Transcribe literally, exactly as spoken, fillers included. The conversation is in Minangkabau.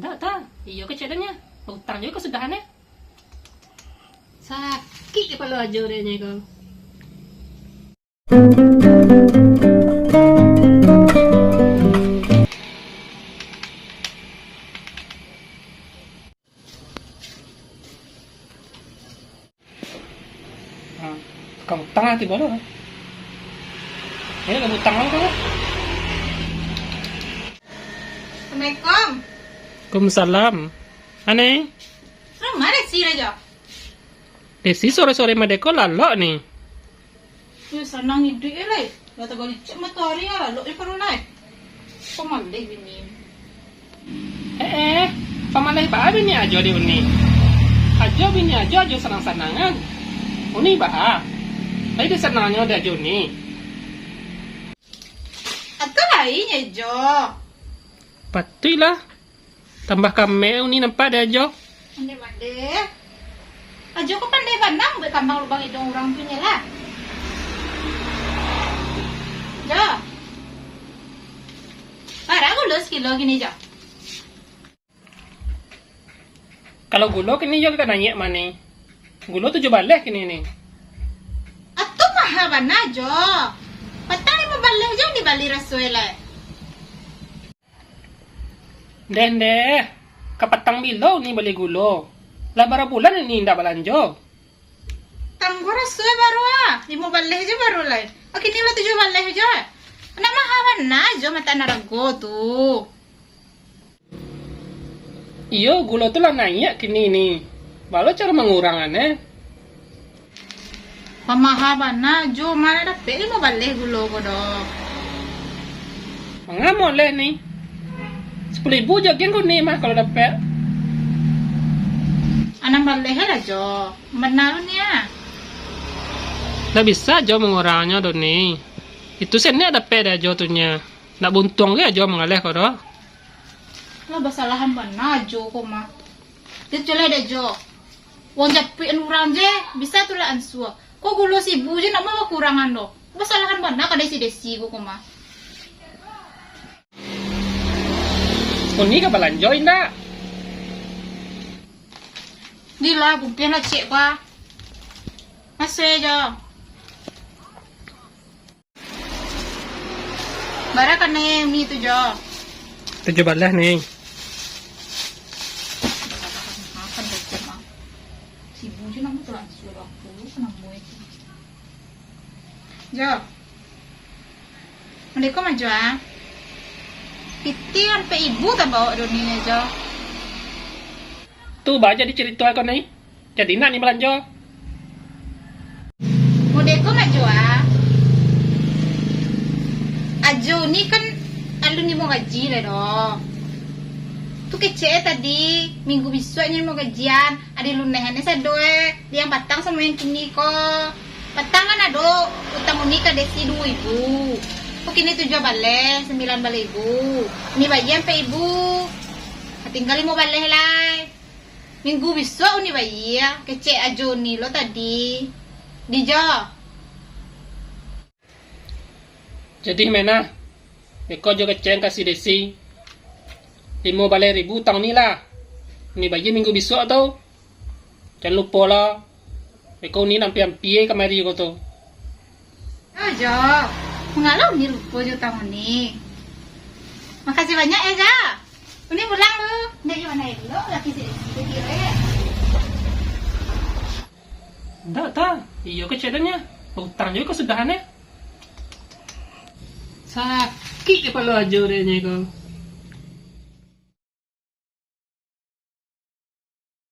Ndak ta, iyo kecek den nyo. Utang juo kasudahan e. Sakik kapalo Ajo dek nyo ko. Ha, tukang utang lah tibo tu. Ini tukang utang lah tu. Assalamualaikum. Waalaikumsalam. Aneh. Rumah Desi lah jo. Desi sore-sore madeko lalok ni. Yo, sanang iduik e lai. Lah tagalicek matoari, ah, lalok je parulah. Pamaleh bini. Eh, eh, pamaleh baa bini Ajo di uni. Ajo bini Ajo, Ajo sanang-sanangan. Uni baa. Lai disanangnyo dek Ajo uni. Atau lain Ajo. Patuiklah. Tambah kamek uni nampak dek Ajo. Ondeh mandeh. Ajo ko pandai bana mambuek kambang lubang iduang urang tu nyo lah. Jo. Bara gulo sakilo kini, Jo? Kalau gulo kini yo agak naiak mah ni. Gulo tujuah baleh kini ni. Atu maha bana, Jo. Patang limo baleh jo dibali raso e lai. Ndeh, ndeh. Ka patang bilo ni bali gulo? Lah bara bulan ni indak balanjo. Tangguh raso e baru ah. Limo baleh jo baru lai. Ah, kini lah tujuah baleh jo. Ndak maha bana jo matan arago tu. Iyo, gulo tu lah naiak kini ni. Baa lo caro mangurangan e? Pamaha bana, Jo, ma dapek limo baleh gulo ko doh. Manga moleh ni? Sapuluah ribu jo agiah ko ni mah kalau dapek. Anam baleh lah, Jo. Bana lo ni ah. Ndak bisa Jo mangurangnyo doh ni. Itu senek dapek dek Ajo tu nyo. Ndak buntuang ge Ajo mangaleh ko doh. Lah basalahan bana Ajo ko mah. Dia celeh dek Jo. Wong japuik urang je, bisa tu lah ansua. Ko gulo sibu je ndak mau bakurangan doh. Basalahan bana ka Desi-Desi ko, ko mah. Uni ka balanjo indak? Di lah, buktian lah cek ko ah. Masuk e Jo. Bara kanai uni tu, Jo? Tujuah baleh ni. Makan kecek ah. Sibu je namo tu langsung aku, namo itu. Jo. Assalamualaikum, Ajo ah. Piti ampek ibu tabao doni, Jo. Tu ba jadi cerita kau ni. Jadi nak ni balanjo. Modeko Ajo ah. Ajo ni kan alun nimo gaji lai doh. Tu kecek e tadi, minggu bisuak nyo nimo gajian, ado lunehan e sado e, yang patang samo yang kini ko. Patang kan ado utang uni ka Desi duo ibu. Ko kini tujuah baleh, sambilan baleh ibu. Uni bayia ampek ibu. Tingga limo baleh lai. Minggu bisuak uni bayia, kecek Ajo uni lo tadi. Di Jo. Jadi Menah, beko jo kecek ka si Desi. Limo baleh ribu utang uni lah. Uni bayia minggu bisuak tu. Jan lupo lah. Beko uni nak ampia-ampia kamari ko tu. Ajo, manga lo uni lupo jo utang uni. Makasih banyak yo, Jo. Uni pulang lu. Ndak gimana elok laki si Desi tu kiro e. Ndak ta, iyo kecek den nyo. Utang juo kasudahan e. Sakik kapalo Ajo dek nyo ko.